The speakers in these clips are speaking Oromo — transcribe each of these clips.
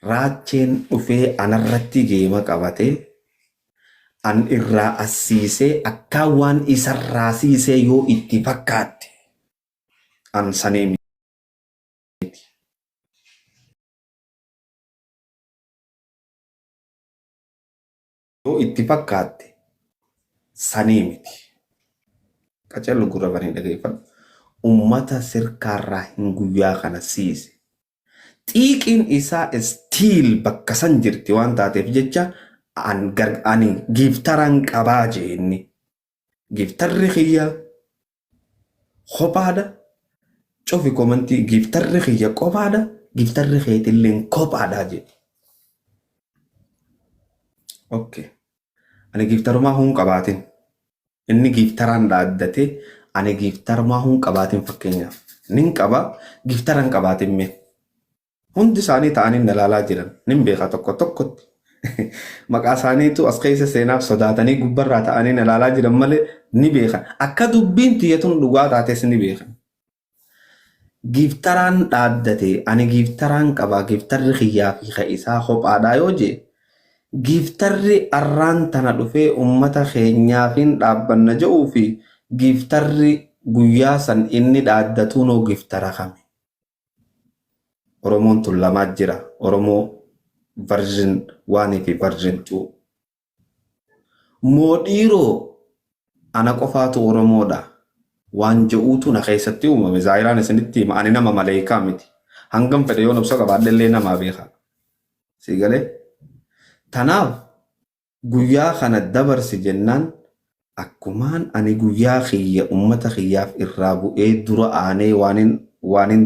Raacheen dhufee anarratti geema qabate an irraa assiisee akkaan waan isarraa siisee yoo itti fakkaatte an sanii miti. Yoo itti fakkaatte sanii miti. Qacellu gurra banii dhageeffadhu. Ummata sirkaarraa hin guyyaa kana siise. Xiiqiin isaa still bakka san jirti waan taateef jecha an ani giftaran qabaa jee inni. Giftarri kiyya kophaadha. Cufi komantii giftarri kiyya kophaadha. Giftarri keetilleen kophaadha jee. Okay. Ani giftarumaa hun qabaatin. Inni giftaraan dhaaddate ani giftarumaa hun qabaatin fakkeenyaaf. Nin qaba giftaran qabaatin mee. Hundi isaanii ta'anii na ilaalaa jiran. Nin beeka tokko tokkotti. Maqaa isaaniitu as keessa seenaaf sodaatanii gubbarraa ta'anii na ilaalaa jiran malee ni beekan. Akka dubbiin tiyya tun dhugaa taates ni beekan. Giftaraan dhaaddate ani giftaraan qaba giftarri kiyyaa fi ka isaa kophaadhaa yoo jee giftarri arraan tana dhufee ummata keenyaafin dhaabbanna je'uu fi giftarri guyyaa san inni dhaaddatuunoo giftara kami? Oromoon tun lamaa jira. Oromoo version 1 fi version 2. Moo dhiiroo ana qofaatu Oromoodha waan je'uutu na keessatti uumame. Zaahiraan isinitti hima ani nama maleekaa miti. Hangam fedhe yoon obsa qabaadhe illee namaa beeka. Sii galee? Tanaaf guyyaa kana dabarsi jennaan akkumaan ani guyyaa kiyya ummata kiyyaaf irraa bu'ee dura aanee waanin waanin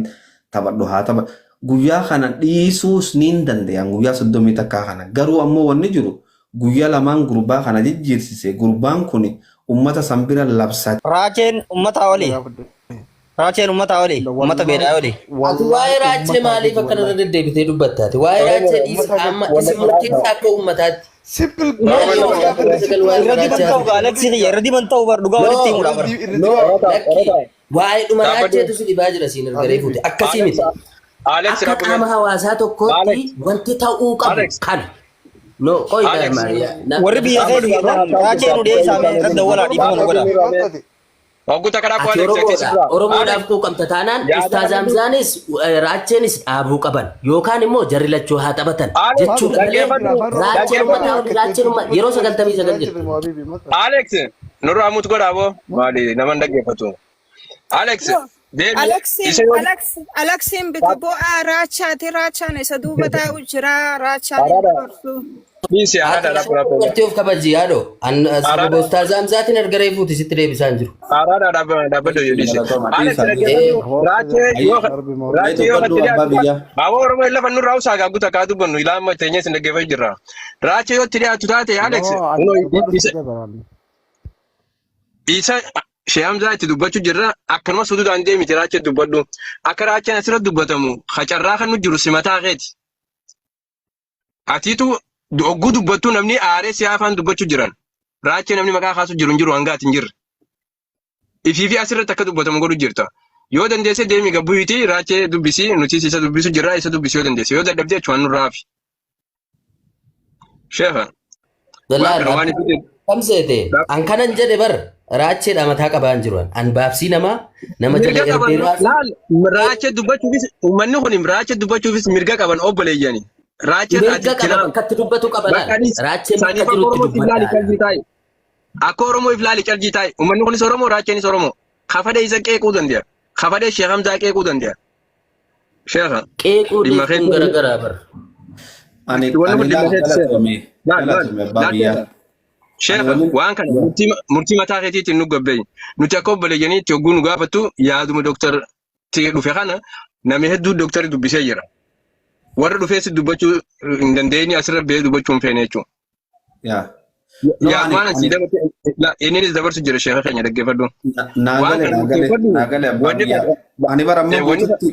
taphadhu haa tapha guyyaa kana dhiisuus niin danda'an guyyaa 31 kana garuu ammoo wanni jiru guyyaa lamaan gurbaa kana jijjiirsise gurbaan kun ummata san bira labsatee Raacheen ummataa oli. Raacheen ummataa oli. Ummata beelaa oli. Ati waa'ee raachee maaliif akkana irra deddeebitee dubbatta ati? Waa'ee raachee dhiisi amma isin murteessaa akka uummataatti. Simple Maali gaafadhe sagal waa'ee Irra diban raachee ta'u gaa Aleksii kiyya irra diban ta'u bar dhugaa walitti himuudha bar. No, lakki waa'ee dhuma raacheetu si dhibaa jira siin erga reefuuti. Akkasii miti. Alex Akka qaama hawaasaa tokkootti wanti ta'uu qabu Alex. kana. No, qoy Alex. Warri biyya keessa jirtan raachee nu dhiyeessaa mee irra dawwalaa dhiifama nu godha. Hogguta karaa Ati Alex Oromoodha. Oromoodhaaf quuqamta taanaan Yaada Ustaaz Hamzaanis raacheenis dhaabuu qaban yookaan immoo jarri lachuu haa taphatan Alex, jechuudha malee dhaggeeffadhu. raacheen uummataa oli raacheen uummataa yeroo 99 jirti. Alex nurraa mut godhaa boo maali nama hin dhaggeeffatu. Alex deemi Aleksiin isa yoo Aleksiin bika bu'aa raachaati raachaan isa duuba taa'u jira raachaan hin dabarsu. dhiisi Ati araada lafa dhaabbu dubartii of kabaji yaadoo. An sababa Ustaaz Hamzaatiin erga reefuuti sitti deebisaa hin jiru. Araada dhaabbadhu yoo dhiisi. Galatoomaa Alex dhiisaa. dhaggeeffadhu raachee yoo Mee raachee yoo dubbadhu katti abbaa dhiyaatu biyyaa. Aboo Oromoo hin lafa nurraa usaa gaagguta kaa dubbannu ilaa amma teenyee isin dhaggeeffachuu jirra. Raachee yoo itti dhiyaatu taate Alex isa Shee Hamzaa itti dubbachuu jirra akkanuma suduudhaan deemiti raachee dubbadhu. Akka raacheen asirra dubbatamu hacarraa kan nu jiru simataa keeti. Atiitu ogguu dubbattu namni aaree si afaan dubbachuu jiran. Raachee namni maqaa kaasu jiru hin jiru hanga ati hin jirre. Ifii fi asirratti akka dubbatamu godhu jirta. Yoo dandeesse deemi gabbuuti raachee dubbisi nutis isa dubbisu jirra isa dubbisi yoo dandeesse yoo dadhabde achumaan nurraa hafi. Sheekha waan kana waan itti Kamseete an kanan jedhe bar raacheedha mataa qabaa hin jiru an. An baabsii namaa nama jala mirga qaban erbee raasu. laal raachee dubbachuufis uummanni kun raachee dubbachuufis mirga qaban obboleeyyani. Raachee Mirga ati qaba kinaaf bakkatti dubbatu qaba bakka laal. anis Raacheen bakka saniif akka jirutti Oromootti ilaali dubbadha. qalbii taa'i. Akka Oromoo if laali calbii taa'i. Uummanni kunis Oromoo raacheenis Oromoo. Kafadee isa qeequu danda'a. Kafadee Sheekh Hamzaa qeequu danda'a. Sheekha Qeequu dhimma dhiiftuun keetti garagaraa bar. Ani wanni ani kun dhimma laal keetti Sheekha. galatoomi Laal laal galatoomi abbaa laal biyyaa. Sheekha. Ani Sheekha wanni waan kana murtii mataa keetiitiin nu gabbeeyi. Nuti akka obboleeyyaniitti hogguu nu gaafattu yaaduma dooktar dhufe kana namni hedduu dooktarri dubbisee jira. Warra dhufee si dubbachuu hin dandeenye asirra ba'ee dubbachuu hin feene jechuudha. yaa. No ani Yaaduma ani si dabarsu innis dabarsu jira sheekha keenya dhaggeeffadhu. naa Waan gale kana naa gale murteeffadhu naa gale abbaa wanni biyyaa. Ani bara amma wanni guututti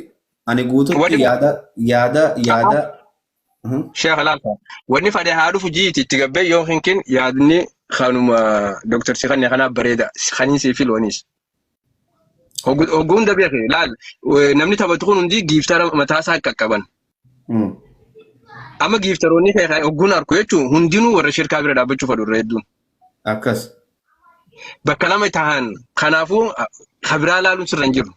ani guututti wanni yaada yaada yaada. Sheekha laalta. Wanni fadhe haa dhufu jiiti itti gabbee yoo hinkin yaadni kanuma dooktar Sikanne kanaaf bareeda. Kaniin fi loonis. Hogguu hunda beeke laal namni taphatu kun hundi giiftara mataa isaa qaqqaban. Amma giiftaroonni kee hogguun arku jechuun hundinuu warra shirkaa bira dhaabbachuu fedhu irra hedduun. Akkas. Bakka lama tahan kanaafuu kabiraa laaluun sirra hin jiru.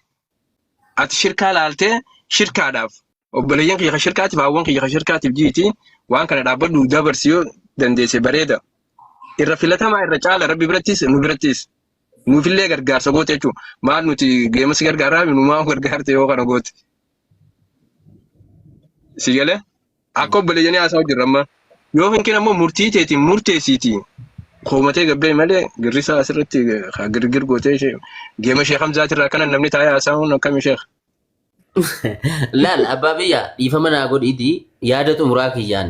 Ati shirkaa laaltee shirkaadhaaf obboleeyyan kiyya ka shirkaatiif haawwan kiyya ka shirkaatiif jiiti waan kana dhaabbadhu dabarsi yoo dandeesse bareeda. Irra filatamaa irra caala rabbi birattis nu birattis. Nuufillee gargaarsa goote jechuudha. Maal nuti geema si gargaaraa nu maal gargaarte yoo kana goote. Si galee akka obboleeyyanii haasa'u jirra amma. Yoo hin ammoo murtii teetiin murteessiiti. Koomatee gabbee malee girrisaa asirratti girgir gootee ishee geema sheekh Hamzaatirraa akkana namni taa'ee haasa'uun akkami sheekh. Laal abbaa biyya dhiifama naa godhiiti yaada xumuraa kiyyaan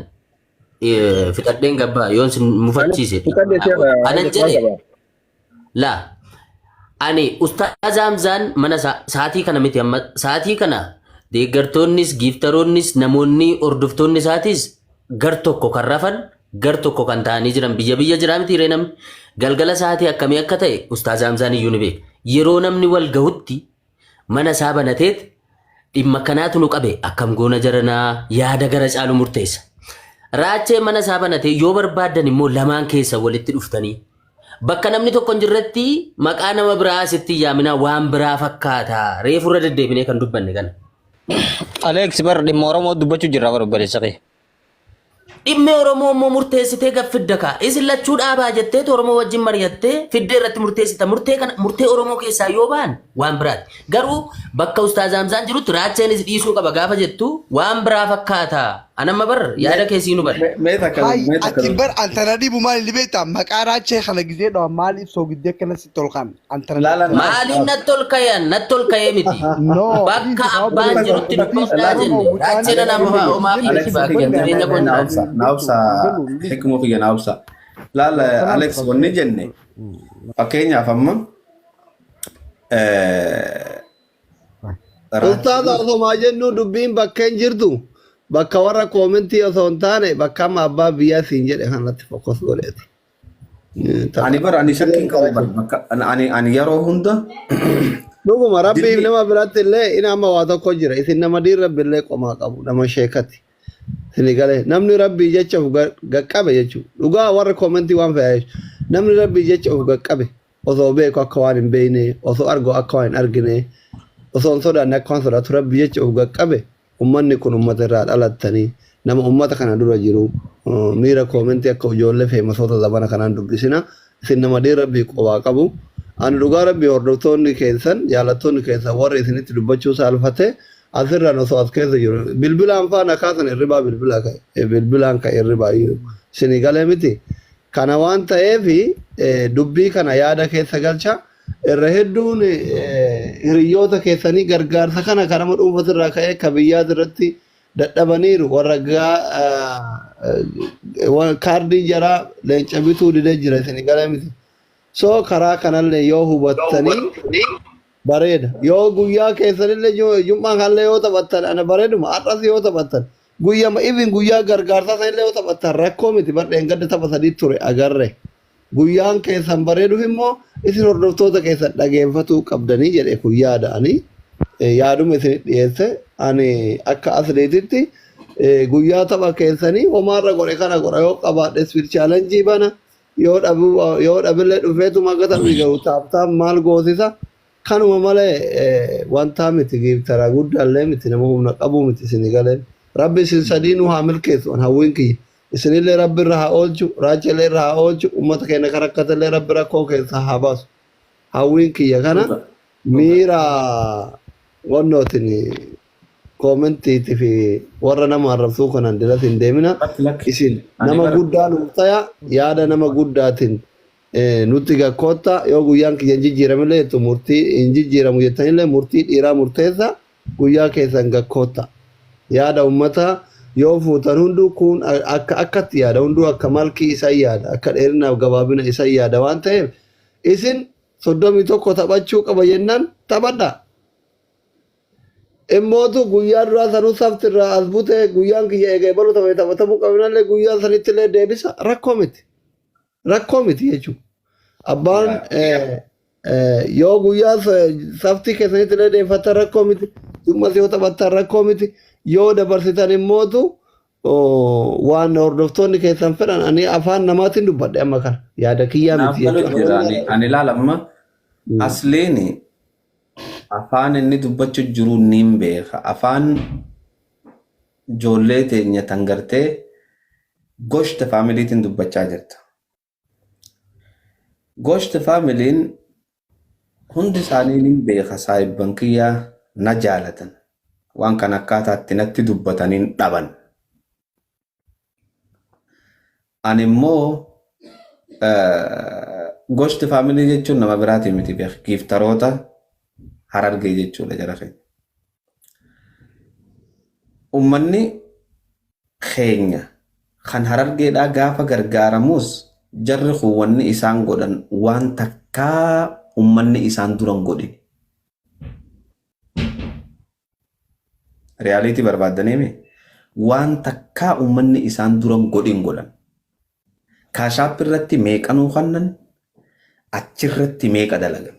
fixadheen gabbaa yoon sin mufachiise. Anan jedhe laa ani Ustaaz Hamzaan mana sa'aatii kana miti, amma sa'aatii kana deeggartoonnis giiftaroonnis namoonni hordoftoonni isaatis gar tokko kan rafan gar tokko kan ta'anii jiran biyya biyya jiraa miti ree. Namni galgala sa'aatii akkamii akka ta'e Ustaaz Hamzaan iyyuu ni beeka. Yeroo namni wal gahutti mana isaa banateet dhimma kanaatu nu qabe, akkam goona jaranaa, yaada gara caalu murteessa. Raachee mana isaa banatee yoo barbaaddan immoo lamaan keessa walitti dhuftanii bakka namni tokko hin jirretti maqaa nama biraa asitti hin yaaminaa, waan biraa fakkaata. Reefu irra deddeebinee kan dubbanne kana. Alex, bar dhimma Oromoo dubbachuu jirra bar obboleessa kee. Dhimmi Oromoo immoo murteessitee gaffidda kaa. Isin lachuu dhaabaa jetteetu Oromoo wajjin mari'attee fiddee irratti murteessita. Murtee kana murtee Oromoo keessaa yoo ba'an waan biraati. Garuu bakka Ustaaz Hamzaan jirutti raacheenis dhiisuu qaba gaafa jettu waan biraa fakkaata. Anamma bar yaada keessii nu bare. Mee takka Hay mee takka ati bar antana dhibu maal ni beektaa? Maqaa raachee kana gizee dhawa maaliif soogiddi akkana si tolkan antana Laala natti tolkan. Maaliif natti ol kayan? Natti ol ka'ee miti. No. Bakka abbaan jirutti dubbadhaa jenne. Raacheen anaaf homaa fi Alex miti baakee kiyya jireenya koo na obsa na obsa, hikmoo kiyya na obsa. Laala Alex, wanni jenne fakkeenyaaf amma Ustaaza, osoo jennu dubbiin bakka hin jirtu, bakka warra koomentii osoo hin taane bakka amma abbaa biyyaa siin jedhe kanatti focus godheeti. Ani bara ani shakkiin qabu bara bakka ani yeroo hunda Dhuguma rabbiif Dilli nama biratti illee ina amma waa tokko jira. Isin nama diin rabbi illee qomaa qabu, nama sheekati. Isin galee namni rabbii jecha of gaqqabe jechuudha. Dhugaa warra koomentii waan fe'aa jechuudha. Namni rabbii jecha of gaqqabe osoo beeku akka waan hin beekne, osoo argu akka waan hin argine, osoo hin sodaanne akka waan sodaatu rabbii jecha of gaqqabe, ummanni kun ummata irraa dhalattanii nama ummata kana dura jiru miira koomentii akka ijoollee feemasoota zabana kanaan dubbisina. Isin nama diin rabbii qobaa qabu. Ani dhugaa rabbii hordoftoonni keessan, jaalattoonni keessan warri isinitti dubbachuu saalfate asirraan osoo as keessa jiru bilbilaan faana kaasan hirribaa bilbilaa ka'e, bilbilaan ka'e hirribaa iyyuu isinii galee miti. Kana waan ta'eef dubbii kana yaada keessa galcha. Irra hedduun hiriyoota keessanii gargaarsa kana kan nama dhuunfatirraa ka'ee ka biyyaati irratti dadhabaniiru, warra kaardiin jaraa leenca bituu didee jira, isinii galee miti. So karaa kanallee yoo hubattanii bareeda. Yoo guyyaa keessanillee jum'aa kanallee yoo taphattan ana bareeduma. Har'as yoo taphattan, guyyama even guyyaa gargaarsaa sanillee yoo taphattan rakkoo miti. Bardheen gadda tapha sadii ture agarre. Guyyaan keessan bareeduuf immoo isin hordoftoota keessan dhageeffatuu qabdanii jedhe. Kun yaada ani yaaduma isin dhiyeesse. Ani akka asliititti guyyaa tapha keessanii homaarra godhe kana godha yoo qabaadhe speed challenge bana, yoo dhabu yoo dhabillee dhufeetuma akka taphni gahu tap tap maal goosisa, kanuma malee wantaa miti, giiftara guddaallee miti, nama humna qabu miti. Isin galeen rabbi isin sadiinuu haa milkeessu. An hawwiin kiyya isinillee rabbi irra haa oolchu, raachellee irra haa oolchu, ummata keenya kan rakkatellee rabbi rakkoo keessaa haa baasu. Hawwiin kiyya kana miira wannootiin koomentiitii fi warra nama arrabsuu kanaan diras hin deemina. Lakki lakki. Isin Ani nama bara guddaa nuuf taya, yaada nama guddaatiin nutti gakkootta. Yoo guyyaan kiyya hin jijjiiramillee jettu, murtii hin jijjiiramu jettanillee murtii dhiiraa murteessa, guyyaa keessan gakkootta. Yaada ummataa yoo fuutan hunduu kun akka akkatti yaada, hunduu akka malkii isa yaada, akka dheerinaaf gabaabina isa yaada waan ta'eef isin 31 taphachuu qaba jennaan taphadha. Immootu guyyaa duraa sanuu safti irraa as bute, guyyaan kiyya eega ebalu taphate taphatamuu qabinallee guyyaa sanitti illee deebisa, rakkoo miti. Rakkoo miti jechuudha. Abbaan yoo guyyaa saftii keessanitti illee deeffattan rakkoo miti. Jummas yoo taphattan rakkoo miti. Yoo dabarsitan immootu Waan hordoftoonni keessan fedhan ani afaan namaatiin dubbadhe amma kana yaada kiyyaa Naaf miti galu jechuudha. jira. Ani ilaala amma asliin afaan inni dubbachuu jiru niin beeka. Afaan ijoollee teenya tan gartee goshte faamiliitiin dubbachaa jirta. Goshte faamiliin hundi isaanii niin beeka saahibban kiyyaa na jaalatan. Waan kana akkaataatti natti dubbataniin dhaban. Ani immoo goshti faamilii jechuun nama biraatii miti beeka. Giiftaroota Harargee jechuudha jara keenya. Uummanni keenya kan Harargeedhaa gaafa gargaaramus jarri kun wanni isaan godhan waan takkaa uummanni isaan duran godhin. Riyaaliitii barbaaddaniimi waan takkaa uummanni isaan duran godhin godhan. Kaashaap irratti meeqa nuu kannan achirratti meeqa dalagan.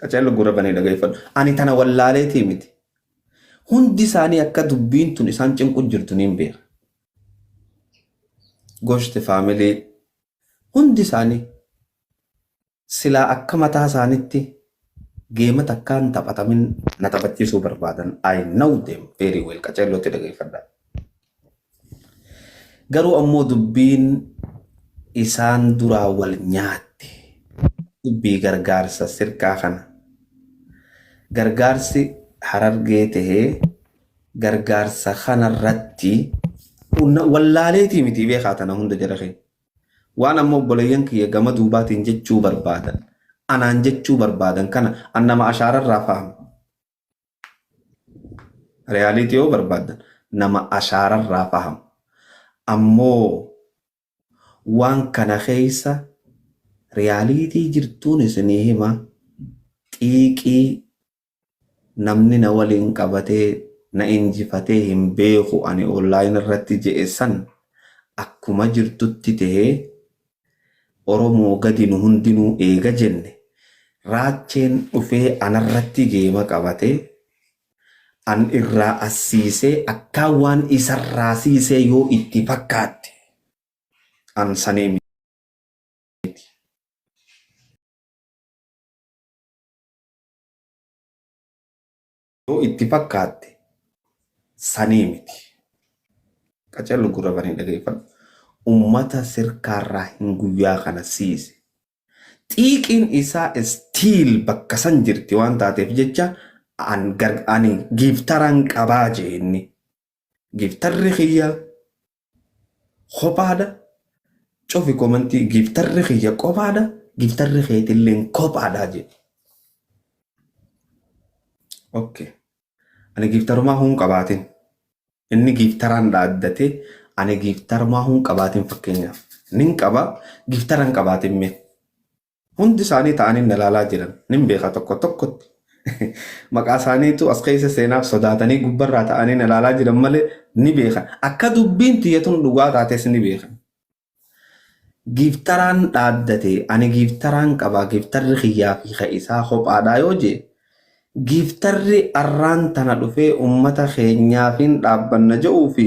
Qaceello gurra banii dhageeffadhu. Ani tana wallaaleetii miti. Hundi isaanii akka dubbiin tun isaan cinqu jirtu niin beeka. Goshti faamilii hundi isaanii silaa akka mataa isaanitti geema takkaan taphatamin na taphachiisuu barbaadan. I know them very well. Qaceellootti dhageeffadha. Garuu ammoo dubbiin isaan duraa wal nyaatte. Dubbii gargaarsa sirkaa kana. Gargaarsi Harargee tahee gargaarsa kanarratti wallaaleetii miti beekaa tana hunda jara keenya. Waan ammoo obboleeyyan kiyya gama duubaatiin jechuu barbaadan, anaan jechuu barbaadan kana an nama ashaararraa fahama. Riyaaliitii yoo barbaadan nama ashaararraa fahama. Ammoo waan kana keessa riyaaliitii jirtuun isinii hima xiiqii namni na waliin qabatee na injifatee hin beeku ani online irratti je'e san akkuma jirtutti tahee Oromoo gadi nu hundinuu eega jenne raacheen dhufee anarratti geema qabatee an irraa as siisee akkaan waan isarraa siisee yoo itti fakkaatte an sanii miti. Yoo itti fakkaatte sanii miti. Qacellu gurra banii dhageeffadhu. Ummata sirkaarraa hin guyyaa kana siise. Xiiqiin isaa still bakka san jirti waan taateef jecha ani giiftaraan qabaa jee inni. Giiftarri kiyya kophaadha. Cufi komantii giiftarri kiyya kophaadha. Giiftarri keetilleen kophaadha jee. Okay. Ani giiftarumaa hun qabaatin. Inni giiftaraan dhaaddate ani giiftarumaa hun qabaatin fakkeenyaaf. Nin qaba giiftaraan qabaatin mee. Hundi isaanii ta'anii na ilaalaa jiran. Nin beeka tokko tokkotti. Maqaa isaaniitu as keessa seenaaf sodaatanii gubbarraa ta'anii na ilaalaa jiran malee ni beekan. Akka dubbiin tiyya tun dhugaa taates ni beekan. Giiftaraan dhaaddate ani giiftaraan qaba giiftarri kiyyaa fi ka isaa kophaadhaa yoo jee giiftarri arraan tana dhufee ummata keenyaafin dhaabbanna je'uu fi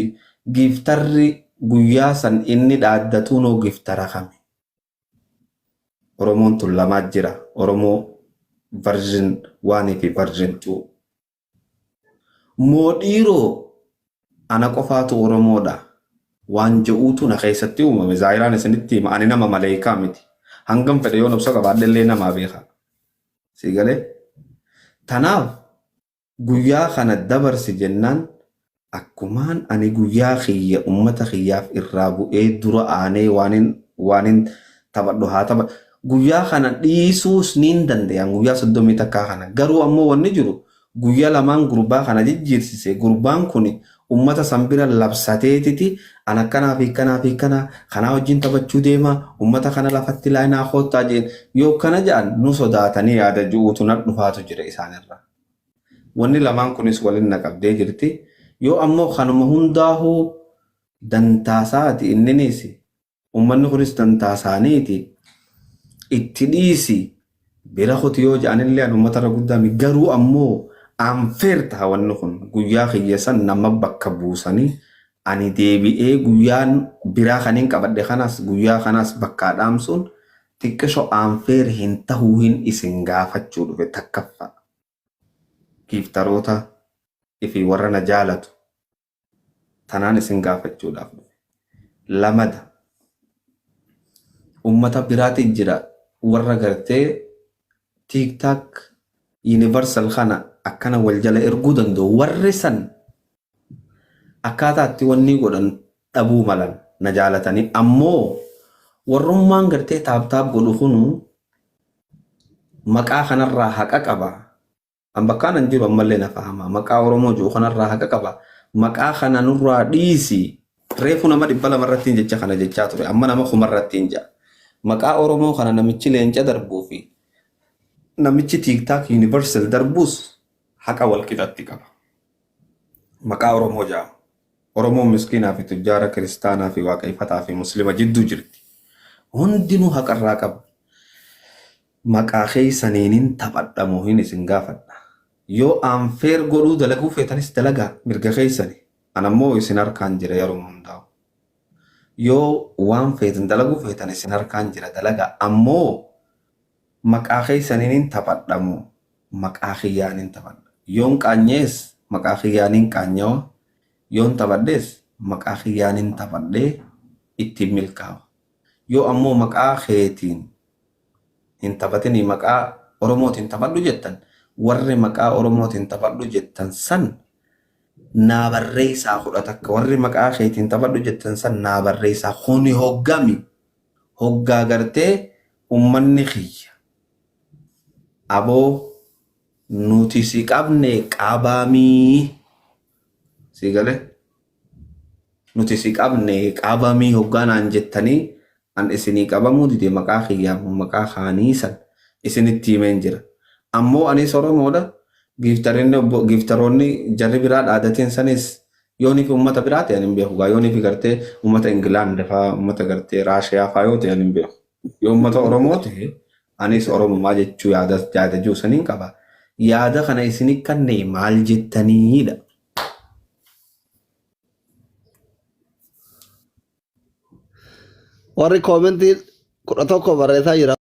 giiftarri guyyaa san inni dhaaddatuunoo giiftara kami? Oromoon tun lamaa jira. Oromoo version 1 fi version 2. Moo dhiiroo ana qofaatu Oromoodha waan je'uutu na keessatti uumame. Zaahiraan isinitti hima ani nama maleekaa miti. Hangam fedhe yoon obsa qabaadhe illee namaa beeka. Si galee? Tanaaf guyyaa kana dabarsi jennaan akkumaan ani guyyaa kiyya ummata kiyyaaf irraa bu'ee dura aanee waanin taphadhu haa tapha. Guyyaa kana dhiisuus niin danda'an guyyaa 31 kana. Garuu ammoo wanni jiru guyyaa lamaan gurbaa kana jijjiirsise gurbaan kun ummata san bira labsateetiti an akkanaa fi kanaa fi kana kanaa wajjin taphachuu deema ummata kana lafatti laayinaa koottaa jeen yoo kana jedhan nu sodaatanii yaada ju'uutu na dhufaatu jira isaanirra. Wanni lamaan kunis waliin na qabdee jirti. Yoo ammoo kanuma hundaahuu dantaasaati inninis ummanni kunis dantaasaaniiti itti dhiisi bira kuti yoo jedhanillee an uummatarra guddaa miti. Garuu ammoo Unfair ta'a wanni kun guyyaa kiyya san nama bakka buusanii ani deebi'ee guyyaan biraa kaniin qabadhe kanas guyyaa kanas bakkaa dhaamsuun xiqqisho unfair hin tahuu hin isin gaafachuu dhufe takkaffaa. Giiftaroota fi warra na jaalatu tanaan isin gaafachuudhaaf dhufe. Lamada ummata biraati jira warra gartee TikTok Universal kana akkana wal jala erguu danda'u warri san akkaataa itti wanni godhan dhabuu malan na jaalatanii ammoo warrummaan gartee tap tap godhu kunu maqaa kanarraa haqa qaba. An bakkaan an jiru ammallee na fahama. Maqaa Oromoo jiru kanarraa haqa qaba. Maqaa kana nurraa dhiisi. Reefu nama 200 irratti jecha kana jechaa ture. Amma nama 1000 irratti hin ja'a. Maqaa Oromoo kana namichi leenca darbuu fi namichi TikTok Universal darbuus haqa wal qixatti qaba. Maqaa Oromoo jedhama. Oromoon miskiinaa fi tujjaara kiristaanaa fi waaqeffataa fi muslima jidduu jirti. Hundinuu haqarraa qaba. Maqaa keessaniinin taphadhamoo hin isin gaafadha. Yoo unfair godhuu dalaguu feetanis dalagaa mirga keessani. Anammoo isin harkaan jira yeroo hundaa'u. Yoo waan feetan dalaguu feetan isin harkaan jira dalagaa. Ammoo maqaa keessaniinin taphadhamoo maqaa kiyyaaniin taphadha. Yoon qaanyees maqaa kiyyaaniin qaanyawa. Yoon taphadhees maqaa kiyyaaniin taphadhee ittiin milkaa'a. Yoo ammoo maqaa keetiin hin taphatinii maqaa Oromootiin taphadhu jettan warri maqaa Oromootiin taphadhu jettan san naa barreessaa 11 warri maqaa keetiin taphadhu jettan san naa barreessaa kuni hoggami hoggaa gartee ummanni kiyya aboo nuti si qabne qabamii si galee nuti si qabne qabamii hoggaa naan jettanii an isinii qabamuu dide maqaa kiyyaaf maqaa kaanii san isinitti himeen jira. Ammoo anis Oromoodha. Giiftaroonni jarri biraa dhaadateen sanis yoonii fi uummata biraa ta'an hin beeku. Yoonii fi gartee uummata Ingilaand fa'aa uummata gartee Raashiyaa fa'aa yoo ta'an hin beeku. Yoo uummata Oromoo ta'e anis Oromumaa jechuu yaada yaada jiru saniin qaba. Yaada kana isinii kannee maal jettaniidha. Warri koomentii 11 barreessaa jira.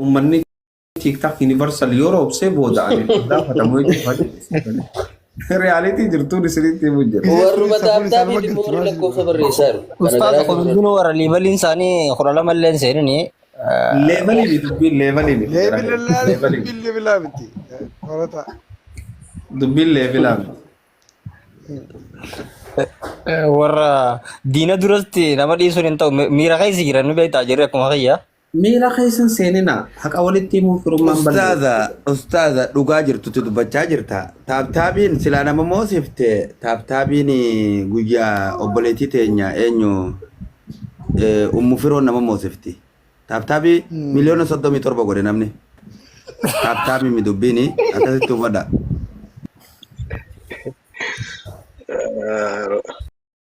Uummanni TikTok Universal yoo roobsee booda ani gaafatamu jechuudha. Reality jirtuun isinitti himu jira. Warruma tap tapiif immoo warri lakkoofsa barreessaa jiru. Kana Ustaaza garaa kun hundinuu warra leveliin isaanii 12 illee hin seenini. Levelii miti dubbiin levelii miti. Levelaa Levelii miti. dubbiin levelaa miti. Horata. Dubbiin levelaa miti. Warra diina duratti nama dhiisuun hin ta'u miira keessa jiran ni beektaa jirri akkuma kiyya. Miira keessan seenina haqa walitti himuu firummaan balleessa. Ustaaza, ustaaza dhugaa jirtutti dubbachaa jirta. Tap tapiin silaa nama moosifte tap tapiin guyyaa obboleettii teenya eenyu ummu firoon nama moosifti. Tap tapii miliyoona 37 godhe namni. Tap tapii mi dubbiini akkasitti hubadha.